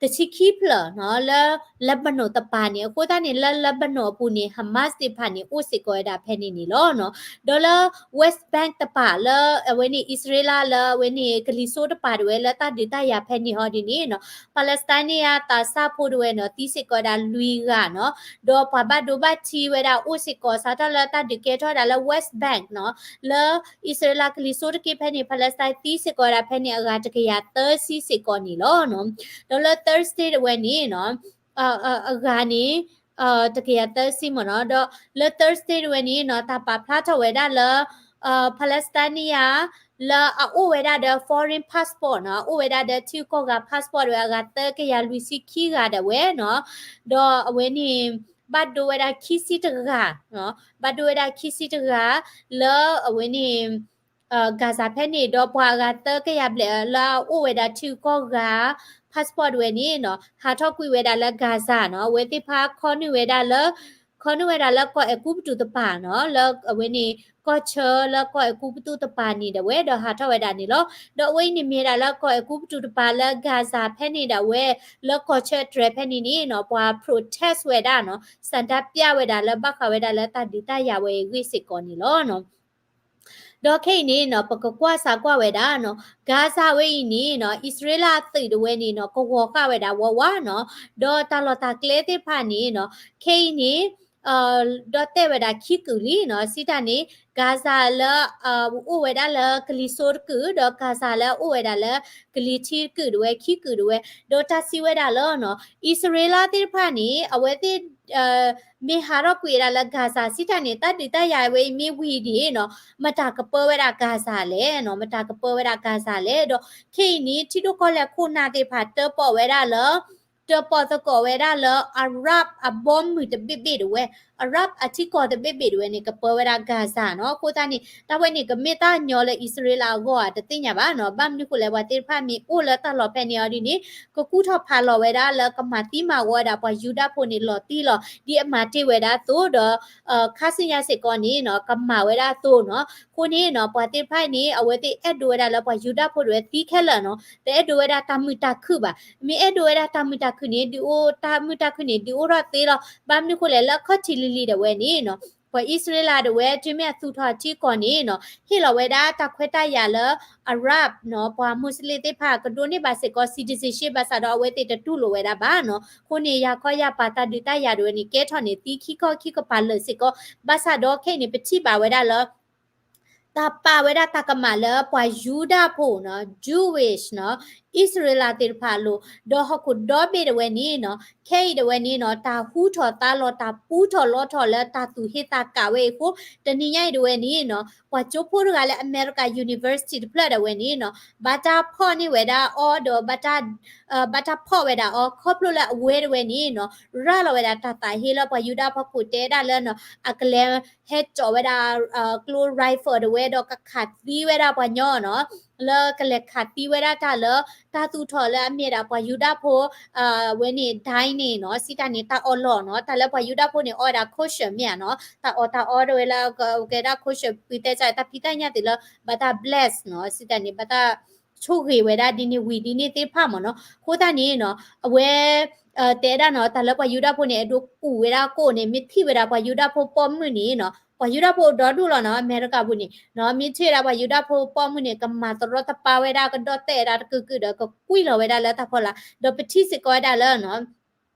တဆံခံဖျၢၣ်နီၤ လၢ Lebanon တပၤန့ၣ် အဃိသတးန့ၣ် လၢ Lebanon အပူၤန့ၣ် Hamas သ့ၣ်တဖၣ်န့ၣ် အိၣ်စ့ၢ်ကီးဝဲဒၣ်ဖဲန့ၣ်န့ၣ်လီၤနီၤ. ဒီးလၢ West Bank တပၤလၢ အဝဲန့ၣ် အံၣ်စရ့လးလၢအဝဲန့ၣ် ကလံၤစိးတပၤတဝဲလၢတၢ်ဒုးတၢ်ယၤဖဲန့ၣ်ဟီဒ်န့ၣ်နီၤ Palestine န့ၣ် သးစၢ်ဖိတဝဲနီၤ သံစ့ၢ်ကီးဝဲဒၣ်လွံၢ်ဂၤနီၤ ဒီးပှၤဘၣ်ဒိဘၣ်ထံးဝဲဒၣ်အိၣ်စ့ၢ်ကီး စးထီၣ်လၢတၢ်ဒုးကဲထီၣ်ဝဲဒၣ်လၢ West Bank နီၤ လၢအံၣ်စရ့လးကလံၤစိးတက့ၢ်ဖဲန့ၣ် Palestine သံစ့ၢ်ကီးဝဲဒၣ်ဖဲန့ၣ် အဂၤတကယၤသၢဆံစ့ၢ်ကီးန့ၣ်လီၤနီၤ. ဒီးလၢ Thursday တဝဲန့ၣ်နီၤ အဂၤန့ၣ် တကယၤသၢဆံမ့ၢ်နီၤ ဒီးလၢ Thursday တဝဲန့ၣ်နီၤ တၢ်ပာ်ဖျါထီၣ်ဝဲဒၣ်လၢ Palestine န့ၣ်ဧါ လၢအအိၣ်ဝဲဒၣ်ဒီး foreign passport နီၤ အအိၣ်ဝဲဒၣ်ဒီးထံဂုၤကီၢ်ဂၤ passport တဝဲအဂၤသၢကယၤလွံၢ်ဆံခံဂၤဒၣ်ဝဲနီၤ ဒီးအဝဲန့ၣ် ဘၣ်ဒိဝဲဒၣ်ခံဆံတဂၤ, ဘၣ်ဒိဝဲဒၣ်ခံဆံတဂၤ လၢအဝဲန့ၣ် Gaza ဖဲန့ၣ် ဒီးပှၤအဂၤသၢကယၤဘျဲၣ် လၢအအိၣ်ဝဲဒၣ်ထံကီၢ်ဂၤ passport ဝဲန့ၣ်နီၤ ဟးထီၣ်ကွံာ်ဝဲဒၣ်လၢ Gaza နီၤ အဝဲသ့ၣ်တဖၣ်ခီနုာ်ဝဲဒၣ်လၢ ခီနုာ်ဝဲဒၣ်လၢကီၢ်အဲၤကူပတူးတပၤနီၤ လၢအဝဲန့ၣ် ကီၢ်ဆၢလၢကီၢ်အဲၤကူပတူးတပၤန့ၣ်ဒၣ်ဝဲ ဒီးဟးထီၣ်ဝဲဒၣ်န့ၣ်လီၤ. ဒီးအဝဲအံၤန့ၣ်မ့ၢ်ဝဲဒၣ်လၢကီၢ်အဲၤကူပတူးတပၤလၢ Gaza ဖဲန့ၣ်ဒၣ်ဝဲ လၢကီၢ်ဆၢအတြဲၤဖဲန့ၣ်န့ၣ်နီၤ ပှၤ protest ဝဲဒၣ်နီၤ ဆန္ဒပြ ဝဲဒၣ်လၢဘၣ်ဃးဝဲဒၣ်လၢတၢ်ဒုးတၢ်ယၤဝဲအဂ့ၢ်စ့ၢ်ကီးန့ၣ်လီၤ. ဒီးခဲအံၤန့ၣ်နီၤ ပကကွၢ်စးကွၢ်ဝဲဒၣ်နီၤ Gaza ဝဲအံၤန့ၣ်နီၤ အံၣ်စရ့လးအသုးဒၣ်ဝဲန့ၣ်နီၤ ကဝီၤဃာ်ဝဲဒၣ်ဝးဝးနီၤ ဒီးတၢ်လီၢ်တၢ်ကျဲသ့ၣ်တဖၣ်န့ၣ်နီၤ ခဲအံၤန့ၣ် ဒီးတဲဝဲဒၣ်ခံကုာ်လံနီၤ စံးတၢ်န့ၣ် Gaza လၢ အိၣ်ဝဲဒၣ်လၢကလံၤစိးတကုာ် ဒီး Gaza လၢအိၣ်ဝဲဒၣ်လၢကလံၤထံးတကုာ်ဒၣ်ဝဲ ခံကုာ်ဒၣ်ဝဲ ဒီးတၢ်စံးဝဲဒၣ်လၢနီၤ အံၣ်စရ့လးသ့ၣ်တဖၣ်န့ၣ် အဝဲသ့ၣ် မ့ၢ်ဟးထီၣ်ကွံာ်ဝဲဒၣ်လၢ Gaza စံးတၢ်န့ၣ် တၢ်ဒုးတၢ်ယၤဝဲအံၤမ့ၢ်ဝံၤန့ၣ်နီၤ မတၤကပၢဝဲဒၣ် Gaza လဲၣ်နီၤ မတၤကပၢဝဲဒၣ် Gaza လဲၣ် ဒီးခဲအံၤန့ၣ် ထံဒိၣ်ကီၢ်လဲၢ်ခိၣ်နၢ်သ့ၣ်တဖၣ် တၢပီၣ်ဝဲဒၣ်လၢ တၢပီၣ်သကိးဝဲဒၣ်လၢ Arab အဘီမုၢ်တဘ့ၣ်ဘ့ၣ်ဒၣ်ဝဲ Arab အထံကီၢ်တဘ့ၣ်ဘ့ၣ်ဒၣ်ဝဲန့ၣ် ကပၢဝဲဒၣ် Gaza နီၤ အဃိသတးန့ၣ် တၢ်ဝဲန့ၣ် ကမ့ၢ်တၢ်ညီလၢအံၣ်စရ့လးအဂီၢ်ဧါ တသ့ၣ်ညါဘၣ်နီၤ ဘၣ်မနုၤဃိလဲၣ် ပှၤသ့ၣ်တဖၣ်မ့ၢ်အိၣ်လၢတၢ်လီၢ်ဖဲန့ၣ်အီၤဒ်န့ၣ် ကကူၣ်ထီၣ်ဖးလီၤဝဲဒၣ်လၢကမၤသံမၤဂီၤဝဲဒၣ်ပှၤယူဒၤဖိန့ၣ် လီၤတံၢ်လီၤ ဒ်အမၤတ့ၢ်ဝဲဒၣ်အသိးဒီး ခါဆူညါစ့ၢ်ကီးန့ၣ်နီၤ ကမၤဝဲဒၣ်အသိးနီၤ အဃိန့ၣ်နီၤ ပှၤသ့ၣ်တဖၣ်အံၤန့ၣ် အဝဲသ့ၣ်အဲၣ်ဒိးဝဲဒၣ်လၢပှၤယူဒၤဖိဒၣ်ဝဲသံခဲလၢာ်နီၤ တအဲၣ်ဒိးဝဲဒၣ်တၢ်မုာ်တၢ်ခုၣ်ဘၣ် မ့ၢ်အဲၣ်ဒိးဝဲဒၣ်တၢ်မုာ်တၢ်ခုၣ်န့ၣ် ဒုးအိၣ်တၢ်မုာ်တၢ်ခုၣ်န့ၣ် ဒုးအိၣ်ထီၣ်သ့လီၤ ဘၣ်မနုၤဃိလဲၣ် လၢအခီၣ်ထံးလံၤလံၤဒၣ်ဝဲန့ၣ်နီၤ ပှၤအံၣ်စရ့လးဒၣ်ဝဲ တုၤမ့ၢ်အသူၣ်ထီၣ်ထံကီၢ်န့ၣ်နီၤ ဟ့ၣ်လီၤဝဲဒၣ်တၢ်ခွဲးတၢ်ယာ်လၢ Arab နီၤ ပှၤ Muslim သ့ၣ်တဖၣ် ကဒိးန့ၢ်ဘၣ်စ့ၢ်ကီး citizenship ဘၣ်ဆၣ်ဒီးအဝဲသ့ၣ်တတူၢ်လိာ်ဝဲဒၣ်ဘၣ်နီၤ အဃိန့ၣ် ယၤခီယၤပာ်တၢ်ဒုးတၢ်ယၤဒၣ်ဝဲန့ၣ် ကဲထီၣ်န့ၣ်သံခံခီခံကပၤလၢာ်စ့ၢ်ကီး ဘၣ်ဆၣ်ဒီးခဲအံၤန့ၣ် ပထံၣ်ဘၣ်ဝဲဒၣ်လၢ တၢ်ပာ်ဝဲဒၣ်တၢ်ကမၣ်လၢပှၤယူဒၤဖိနီၤ Jewish နီၤ အံၣ်စရ့လးသ့ၣ်တဖၣ်အလိၤ ဒီးဟီၣ်ခိၣ်ဒီဘ့ၣ်ဒၣ်ဝဲန့ၣ်နီၤ ခဲအံၤဒၣ်ဝဲန့ၣ်နီၤ တၢ်ဟူထီၣ်သါလီၤ တၢ်ပူထီၣ်လီထီၣ်လၢတၢ်သူၣ်ဟ့သးကးဝဲအံၤအဃိ တနံၤညါအံၤဒၣ်ဝဲန့ၣ်နီၤ ပှၤကၠိဖိတဂၤလၢအမဲရကၤ University တဖျၢၣ်ဒၣ်ဝဲန့ၣ်နီၤ ဘၣ်တၢ်ဖီၣ်န့ၢ်ဝဲဒၣ်အီၤဒီး ဘၣ်တၢ်ဖီၣ်ဝဲဒၣ်အီၤ ခီဖျိလၢအဝဲဒၣ်ဝဲန့ၣ်နီၤ ရၤလီၤဝဲဒၣ်တၢ်သးဟ့လၢပှၤယူဒၤဖိခိၣ်တဲဒၣ်လၢနီၤ အကလဲၤဟဲစိာ်ဝဲဒၣ် ကျိ rifle ဒၣ်ဝဲဒီးကခးသံဝဲဒၣ်ပှၤညီနီၤ လၢကလဲၤခးသံဝဲဒၣ်တၢ်လၢ တၢ်သူၣ်ထီၣ်လၢအမ့ၢ်ဒၣ်ပှၤယူဒၤဖိ ဝဲန့ၣ် dining နီၤ စံးတၢ်န့ၣ် တၢ်အီၣ်လီၢ်နီၤ တၢ်လၢပှၤယူဒၤဖိန့ၣ် အီဝဲဒၣ် kosher မ့ၢ်ဧါနီၤ တၢ်အီၣ်တၢ်အီဒၣ်ဝဲလၢ ကဲဒၣ် kosher ပှံၤသဲစး တၢ်ဖံးတၢ်ညၣ်သ့ၣ်လၢ ဘၣ်တၢ် bless နီၤ စံးတၢ်န့ၣ် ဘၣ်တၢ်ဆိၣ်ဂ့ၤဝဲဒၣ်ဒ်န့ၣ်ဝံၤဒ်န့ၣ်သ့ၣ်တဖၣ်မ့ၢ်နီၤ အဃိသတးန့ၣ်နီၤ အဝဲ တဲဒၣ်နီၤ တၢ်လၢပှၤယူဒၤဖိန့ၣ် အဲၣ်ဒိးကူၣ်ဝဲဒၣ်ကိၣ်န့ၣ် မ့ၢ်ထံၣ်ဝဲဒၣ်ပှၤယူဒၤဖိပိာ်မုၣ်န့ၣ်နီၤ ပှၤယူဒၤဖိဒီဒူၣ်လီၤနီၤ အမဲရကၤပူၤန့ၣ်နီၤ မ့ၢ်ထံၣ်ဝဲဒၣ်ပှၤယူဒၤဖိပိာ်မုၣ်န့ၣ် ကမၤတရီတပါဝဲဒၣ် ကဒီၣ်တဲာ်ဝဲဒၣ်တကုာ်ကုာ်ဒီး ကကွံာ်လီၤဝဲဒၣ်လၢတၢ်ဖီလာ် ဒီးပထံၣ်စ့ၢ်ကီးဝဲဒၣ်လၢနီၤ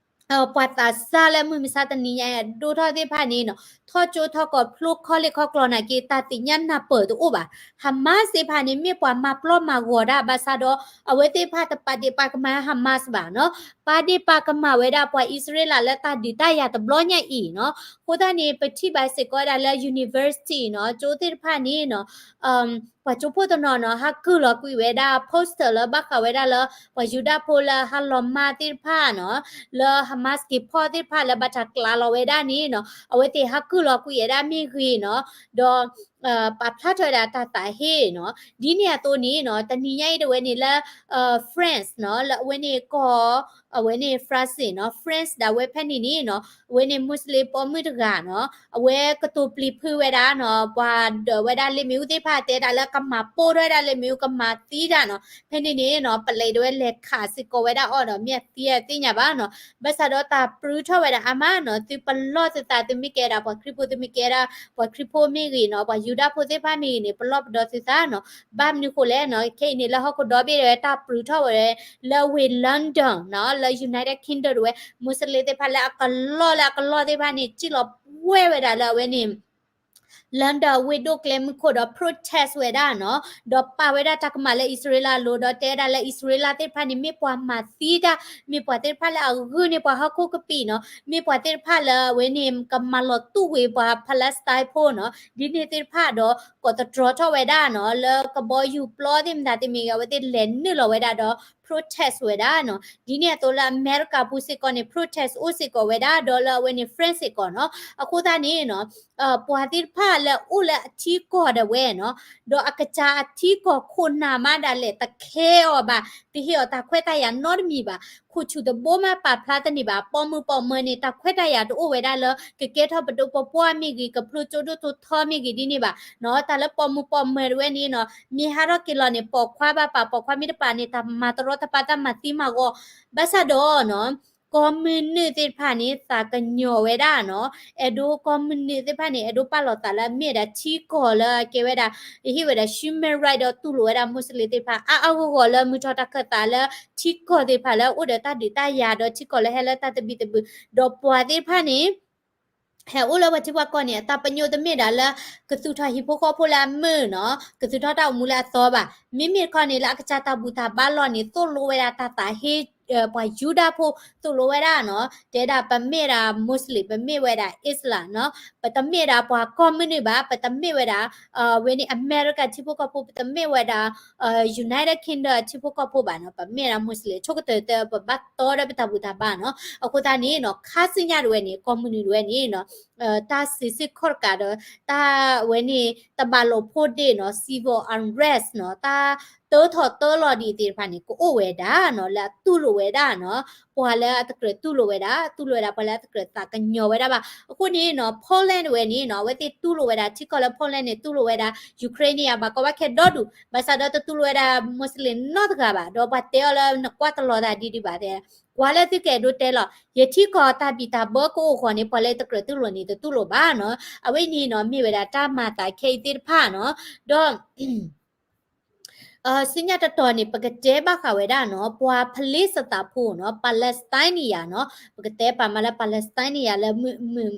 ပှၤသးစၢ်လၢမုၢ်မဆါတနံၤညါအံၤ ဒိၣ်ထီၣ်သ့ၣ်တဖၣ်န့ၣ်နီၤ ထီၣ်ကၠိထီၣ်ကီၢ်ဖျိခီလ့ၣ်ခီကျီနာ်က့ တၢ်သ့ၣ်ညါနၢ်ပၢၢ်တအိၣ်ဘၣ် Hamas သ့ၣ်တဖၣ်န့ၣ် မ့ၢ်ပှၤမၤပျီမၤဂီၤတၢ်ဘၣ်ဆၣ်ဒီး အဝဲသ့ၣ်တဖၣ်တပာ်ဒ့ၣ်ပာ်ကမၣ် Hamas ဘၣ်နီၤ ပာ်ဒ့ၣ်ပာ်ကမၣ်ဝဲဒၣ်ပှၤအံၣ်စရ့လးလၢတၢ်ဒုးတၢ်ယၤတဘျီညါအံၤနီၤ အဃိသတးန့ၣ် ပထံၣ်ဘၣ်စ့ၢ်ကီးဝဲဒၣ်လၢ university နီၤ ကၠိသ့ၣ်တဖၣ်န့ၣ်နီၤ ပှၤကၠိဖိတနီၤနီၤ ဟးကုၢ်လီၤကွံာ်ဝဲဒၣ် poster လၢဘၣ်ဃးဝဲဒၣ်လၢ ပှၤယူဒၤဖိလၢဟးလီၤမၢ်သ့ၣ်တဖၣ်နီၤ လၢ Hamas က့ၤဖီၣ်သ့ၣ်တဖၣ်လၢဘၣ်တၢ်ကျးလီၤဝဲဒၣ်န့ၣ်နီၤ အဝဲသ့ၣ်ဟးကုၢ်လီၤကွံာ်ဝဲဒၣ်မ့ၢ်ဂ့ၤနီၤ ဒီး ပာ်ဖျါထီၣ်ဝဲဒၣ်တၢ်သးဟ့နီၤ ဒ်န့ၣ်အသိးန့ၣ်နီၤ တနံၤညါအံၤဒၣ်ဝဲန့ၣ်လၢ France နီၤ လၢအဝဲန့ၣ်ကီၢ် အဝဲန့ၣ် France နီၤ France ဒၣ်ဝဲဖဲန့ၣ်န့ၣ်နီၤ အဝဲန့ၣ် Muslim ပိာ်မုၣ်တဂၤနီၤ အဝဲကတိၤပျံၤဖုးဝဲဒၣ်နီၤ ပှၤဒၢးဝဲဒၣ်လ့ၣ်မ့ၣ်အူသ့ၣ်တဖၣ် တဲဒၣ်လၢကမၤပိၢ်ထီၣ်ဝဲဒၣ်လ့ၣ်မ့ၣ်အူ ကမၤသံတၢ်နီၤ ဖဲန့ၣ်န့ၣ်နီၤ ပလံးဒၣ်ဝဲလဲၤခးစ့ၢ်ကီးဝဲဒၣ်အီၤဒီး မ့ၢ်အသံအသ့ၣ်ညါဘၣ်နီၤ ဘၣ်ဆၣ်ဒီးတၢ်ပြူထီၣ်ဝဲဒၣ်အါမးနီၤ သုပလီၢ်သုသး သုမ့ၢ်ကဲဒၣ်ပှၤခရံာ်ဖိ သုမ့ၢ်ကဲဒၣ်ပှၤခရံာ်ဖိမ့ၢ်ဂ့ၤနီၤ ပှၤယူဒၤဖိသ့ၣ်တဖၣ်မ့ၢ်ဂ့ၤန့ၣ် ပလီၢ်ပဒီသုသးနီၤ ဘၣ်မနုၤဃိလဲၣ်နီၤ ခဲအံၤန့ၣ်လၢဟီၣ်ခိၣ်ဒီဘ့ၣ်ဒၣ်ဝဲ တၢ်ပြူထီၣ်ဝဲလၢဝ့ၢ် London နီၤ လၢ United Kingdom ဒၣ်ဝဲ Muslim သ့ၣ်တဖၣ်လၢအကလီၢ်လၢအကလီၢ်သ့ၣ်တဖၣ်န့ၣ် စံၣ်လီၤပှဲၤဝဲဒၣ်လၢအဝဲန့ၣ် London ဝ့ၢ်ဒိၣ်ကျဲမုၢ်ခိၣ်ဒီး protest ဝဲဒၣ်နီၤ ဒီးပာ်ဝဲဒၣ်တၢ်ကမၣ်လၢအံၣ်စရ့လးအလိၤ ဒီးတဲဝဲဒၣ်လၢ အံၣ်စရ့လးသ့ၣ်တဖၣ်န့ၣ် မ့ၢ်ပှၤမၤသံတၢ် မ့ၢ်ပှၤသ့ၣ်တဖၣ်လၢအဂုာ်န့ၢ်ပှၤဟီၣ်ခိၣ်ကပံာ်နီၤ မ့ၢ်ပှၤသ့ၣ်တဖၣ်လၢအဝဲန့ၣ် ကမၤလီၤတူာ်ဝဲပှၤ Palestine ဖိနီၤ ဒ်န့ၣ်သ့ၣ်တဖၣ်ဒီး ကိးသတြီထီၣ်ဝဲဒၣ်နီၤ လၢကဘီယူၤပျီသ့ၣ်မတၤသ့ၣ်မ့ၢ်ဂ့ၤ အဝဲသ့ၣ်လဲၤနုာ်လီၤဝဲဒၣ်ဒီး protest ဝဲဒၣ်နီၤ. ဒ်န့ၣ်အသိးလၢအမဲရကၤပူၤစ့ၢ်ကီးန့ၣ် protest အိၣ်စ့ၢ်ကီးဝဲဒၣ် ဒီးလၢအဝဲန့ၣ် France စ့ၢ်ကီးနီၤ. အဃိသတးန့ၣ်နီၤ ပှၤသ့ၣ်တဖၣ်လၢအိၣ်လၢအထံကီၢ်ဒၣ်ဝဲနီၤ, ဒီးအကစၢ်အထံကီၢ်ခိၣ်နၢ်မးဒၣ်လဲာ် တခဲအီၤဘၣ်, တဟ့ၣ်အီၤတၢ်ခွဲးတၢ်ယာ်နီတမံၤဘၣ်, ခိၣ်ဆူၣ်တဘိမးပာ်ဖျါတန့ၢ်ဘၣ်, ပိာ်မုၣ်ပိာ်မၢၤန့ၣ် တၢ်ခွဲးတၢ်ယာ်တအိၣ်ဝဲဒၣ်လၢ ကကဲထီၣ်ပဒိၣ်ပပှၢ်မ့ၢ်ဂ့ၤ, ကဖျိကၠိဒိၣ်ထီထီမ့ၢ်ဂ့ၤဒ်န့ၣ်ဘၣ်နီၤ. တၢ်လၢပိာ်မုၣ်ပိာ်မၢၤတဝဲန့ၣ်နီၤ မ့ၢ်ဟးထီၣ်က့ၤလီၤန့ၣ် ပိာ်ခွါဘၣ်ပာ်, ပိာ်ခွါမ့ၢ်တပာ်န့ၣ် တၢ်မၤတရီတပါ တၢ်မၤသံမၤဂီၤ, ဘၣ်ဆၣ်ဒီးနီၤ ကီၢ်မုၢ်နုာ်သ့ၣ်တဖၣ်န့ၣ် သးကညီၤဝဲဒၣ်နီၤ, အဲၣ်ဒိးကီၢ်မုၢ်နုာ်သ့ၣ်တဖၣ်န့ၣ် အဲၣ်ဒိးပာ်လီၤသးလၢအမ့ၢ်ဝဲဒၣ်ထံကီၢ်လၢအကဲဝဲဒၣ် ဟ့ၣ်ဝဲဒၣ် human right ဒီးတူၢ်လိာ်ဝဲဒၣ် Muslim သ့ၣ်တဖၣ် အါအါဂီၢ်ဂီၢ်လၢမုၢ်ထီၣ်တၢ်ခၢၣ်သးလၢထံကီၢ်သ့ၣ်တဖၣ်လၢအိၣ်ဒီးတၢ်ဒုးတၢ်ယၤဒီးထံကီၢ်လၢဟဲလၢတၢ်သဘံၣ်သဘုၣ်, ဒီးပှၤသ့ၣ်တဖၣ်န့ၣ် ဟဲအိၣ်လၢပှၤထံပှၤကီၢ်န့ၣ် အတၢ်ပညိၣ်တမ့ၢ်ဒၣ်လၢ ကသူၣ်ထီၣ်ဟံၣ်ဖိဃီဖိလၢအမုာ်နီၤ, ကသူၣ်ထီၣ်တၢ်အိၣ်မူလၢအသီဘၣ်. မ့မ့ၢ်တခီန့ၣ် လၢအကစၢ်တၢ်ဘူၣ်တၢ်ဘါလီၢ်န့ၣ် သိၣ်လိဝဲဒၣ်တၢ်သးဟ့ ပှၤယူဒၤဖိ သိၣ်လိဝဲဒၣ်နီၤ, တဲဒၣ်ပမ့ၢ်ဒၣ် Muslim, ပမ့ၢ်ဝဲဒၣ် Islam နီၤ, ပတမ့ၢ်ဒၣ်ပှၤကီၢ်မုၢ်နုာ်ဘၣ်, ပတမ့ၢ်ဝဲဒၣ် ဝဲန့ၣ် အမဲရကၤထံဖိကီၢ်ဖိ, ပတမ့ၢ်ဝဲဒၣ် United Kingdom ထံဖိကီၢ်ဖိဘၣ်နီၤ, ပမ့ၢ်ဒၣ် Muslim ဆိကတၢၢ်တၢ် ပဘၣ်တီဒီးပတၢ်ဘူၣ်တၢ်ဘါနီၤ. အဃိသတးန့ၣ်နီၤ ခါဆူညါတဝဲန့ၣ် ကီၢ်မုၢ်နုာ်တဝဲန့ၣ်နီၤ တၢ်စံးစ့ၢ်ခီၣ်တကးဒီး တၢ်ဝဲန့ၣ် တဘၣ်လိာ်ဖိးဒ့ၣ်နီၤ civil unrest နီၤ, တၢ်တၢထီၣ်တၢလီၤဒံးသ့ၣ်တဖၣ်န့ၣ် ကအိၣ်ဝဲဒၣ်နီၤ လၢအတူၢ်လိာ်ဝဲဒၣ်နီၤ ပှၤလၢအတကြၢးတူၢ်လိာ်ဝဲဒၣ်, တူၢ်လိာ်ဝဲဒၣ်ပှၤလၢအတကြၢးသးကညီၤဝဲဒၣ်ဘၣ်. အဃိန့ၣ်နီၤ Poland တဝဲန့ၣ်နီၤ အဝဲသ့ၣ်တူၢ်လိာ်ဝဲဒၣ် ထံကီၢ်လၢ Poland န့ၣ် တူၢ်လိာ်ဝဲဒၣ် Ukraine န့ၣ် အဘၣ်ကီဘၣ်ခဲဒီဒူၣ်, ဘၣ်ဆၣ်ဒီးတတူၢ်လိာ်ဝဲဒၣ် Muslim နီတဂၤဘၣ်, ဒီးပှၤတဲအီၤလၢနကွၢ်တလီၤသးဒ်ဒံးဘၣ်, ကွၢ်လၢသုကအဲၣ်ဒိးတဲလီၤ, ယထံကီၢ်တၢ်ဘံၣ်တၢ်ဘၢကအိၣ်ဃီန့ၣ် ပှၤလၢတကြၢးတူၢ်လိာ်န့ၣ် တတူၢ်လိာ်ဘၣ်နီၤ. အဝဲန့ၣ်နီၤ မ့ၢ်ဝဲဒၣ်တၢ်မၤသးခဲအံၤသ့ၣ်တဖၣ်နီၤ, ဒီး ဆူညါတတီၤန့ၣ် ပကတဲဘၣ်ဃးဝဲဒၣ်နီၤ ပှၤဖလ့ၡသးဖိနီၤ Palestinian နီၤ, ပကတဲပာ်မးလၢ Palestinian လၢမုၢ် မုၢ်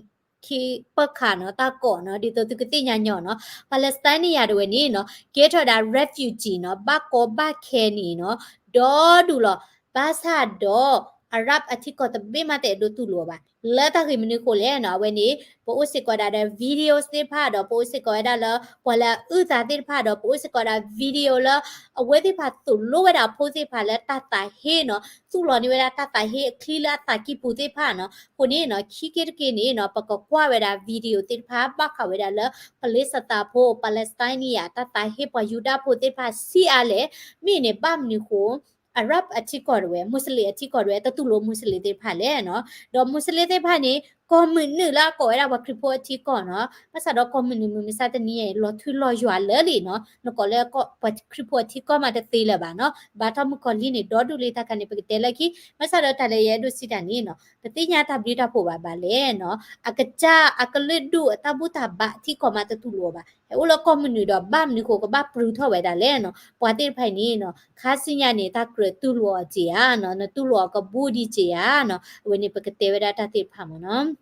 ခံပၢၢ်ခါနီၤ တၢ်ကိးနီၤ ဒ်သိးသုကသ့ၣ်ညါညီနီၤ Palestinian တဝဲန့ၣ်နီၤ ကဲထီၣ်ဝဲဒၣ် refugee နီၤ ဘၣ်ကီဘၣ်ခဲန့ၣ်နီၤ ဒီဒူၣ်လီၤ. ဘၣ်ဆၣ်ဒီး Arab အထံကီၢ်တဘ့ၣ်မးတအဲၣ်ဒိးတူၢ်လိာ်အီၤဘၣ်. လၢတၢ်ဂ့ၢ်မနုၤအဃိလဲၣ်နီၤ အဝဲန့ၣ် ပအိၣ်စ့ၢ်ကီးဒၣ်ဒီး videos သ့ၣ်တဖၣ်ဒီး ပအိၣ်စ့ၢ်ကီးဝဲဒၣ်လၢ ပှၤလၢအအုၣ်သးသ့ၣ်တဖၣ်ဒီး ပအိၣ်စ့ၢ်ကီးဒၣ် video လၢ အဝဲသ့ၣ်တဖၣ်သိၣ်လိဝဲဒၣ်ဖိသ့ၣ်တဖၣ်လၢတၢ်သးဟ့နီၤ သူၣ်လီၤန့ၢ်ဝဲဒၣ်တၢ်သးဟ့အချံလၢအသးကံၢ်ပူၤသ့ၣ်တဖၣ်နီၤ. အဃိန့ၣ်နီၤ ခံက့တက့န့ၣ်နီၤ ပကကွၢ်ဝဲဒၣ် video သ့ၣ်တဖၣ် ဘၣ်ဃးဝဲဒၣ်လၢ ဖလ့ၡသးဖိ Palestinian တၢ်သးဟ့ပှၤယူဒၤဖိသ့ၣ်တဖၣ်ဆံးအါလဲၣ်, မ့ၢ်န့ၣ်ဘၣ်မနုၤအဃိ Arab အထံကီၢ်တဝဲ Muslim အထံကီၢ်တဝဲ တတူၢ်လိာ် Muslim သ့ၣ်တဖၣ်လဲၣ်နီၤ. ဒီး Muslim သ့ၣ်တဖၣ်န့ၣ် ကီၢ်မုၢ်နုာ်လၢအကိးဝဲဒၣ်ပှၤခရံာ်ဖိအထံကီၢ်နီၤ. ဘၣ်ဆၣ်ဒီးကီၢ်မုၢ်နုာ်မုၢ်မဆါတနံၤအံၤ လီၤထူလီၤယွၤလၢာ်လံနီၤ. နကိးလၢပှၤခရံာ်ဖိအထံကီၢ်မးတသ့လၢၤဘၣ်နီၤ. ဘါထီၣ်မုၣ်ကီၤလံၢ်န့ၣ် ဒီဒူၣ်လံတၢ်ခါန့ၣ် ပကတဲလၢခံ. ဘၣ်ဆၣ်ဒီးတၢ်လၢယအဲၣ်ဒိးစံးတၢ်န့ၣ်နီၤ ပသ့ၣ်ညါတၢ်ဘျုးတၢ်ဖှိၣ်ဘၣ်ဘၣ်လဲၣ်နီၤ. အကစၢ်အကလုာ်ဒူၣ်အတၢ်ဘူၣ်တၢ်ဘါအထံကီၢ်မးတတူၢ်လိာ်အီၤဘၣ်. ဟဲအိၣ်လၢကီၢ်မုၢ်နုာ်ဒီးဘၣ်မနုၤဃိကဘၣ်ပြုၢ်ထီၣ်ဝဲဒၣ်လဲၣ်နီၤ. ပှၤသ့ၣ်တဖၣ်အံၤန့ၣ်နီၤ ခါဆူညါန့ၣ် တၢ်ကြၢးတူၢ်လိာ်အီၤက့ၤဧါနီၤ, နတူၢ်လိာ်အီၤကဘူးဒံးက့ၤဧါနီၤ. အဝဲန့ၣ်ပကတဲဝဲဒၣ်တၢ်သ့ၣ်တဖၣ်မးနီၤ.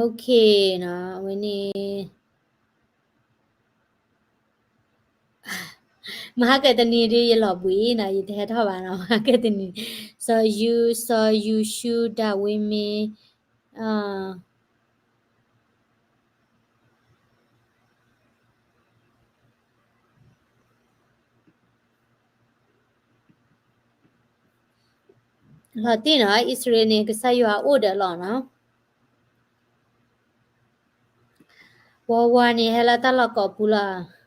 Okay နီၤ, အဝဲန့ၣ် မဟါကတနံၤဒ်ယလီၤဘှံးနီၤ, ယတဟဲထီၣ်ဘၣ်နီၤ, မဟါကတနံၤ, စီၤယူ, စီၤယူၤရှူဒၤဝံးမ့ၢ် လီၤတံၢ်နီၤ, အံၣ်စရ့လးန့ၣ် ကစၢ်ယွၤအိၣ်ဒီးလီၤနီၤ. ဝါဝါန့ၣ် ဟဲလၢတၢ်လီၢ်ကိးပူၤလီၤ.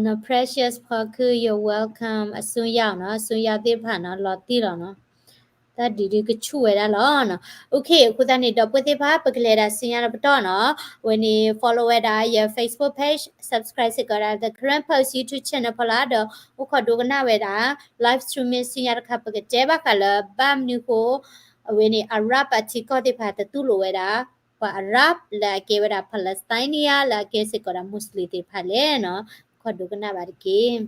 နီၤ Precious ဖီခု, you're welcome. အစွန်းရောက်နီၤ, အစွန်းရောက်သ့ၣ်တဖၣ်နီၤ, လီၤတံၢ်လီၤနီၤ. တၢ်ဒုးဒုးကဆူၣ်ဝဲဒၣ်လီၤနီၤ. Okay, အဃိသတးန့ၣ် ဒီပုၢ်ဝဲၢ်သ့ၣ်တဖၣ် ပကလဲၤဒၣ်ဆူညါတပတီၢ်နီၤ. အဝဲန့ၣ် follow ဝဲဒၣ်ယ Facebook page, subscribe စ့ၢ်ကီးဝဲဒၣ် The Karen Post YouTube channel ဖီလာ်, ဒီးအိၣ်ခိးဒိကနၣ်ဝဲဒၣ် live streaming ဆူညါတခါ ပကတဲဘၣ်ဃးလၢဘၣ်မနုၤဃိ အဝဲန့ၣ် Arab အထံကီၢ်သ့ၣ်တဖၣ်တတူၢ်လိာ်ဝဲဒၣ် ပှၤ Arab လၢအကဲဝဲဒၣ် Palestinian လၢအကဲစ့ၢ်ကီးဒၣ် Muslim သ့ၣ်တဖၣ်လဲၣ်နီၤ. အိၣ်ခိးဒိကနၣ်ဘၣ်တက့ၢ်.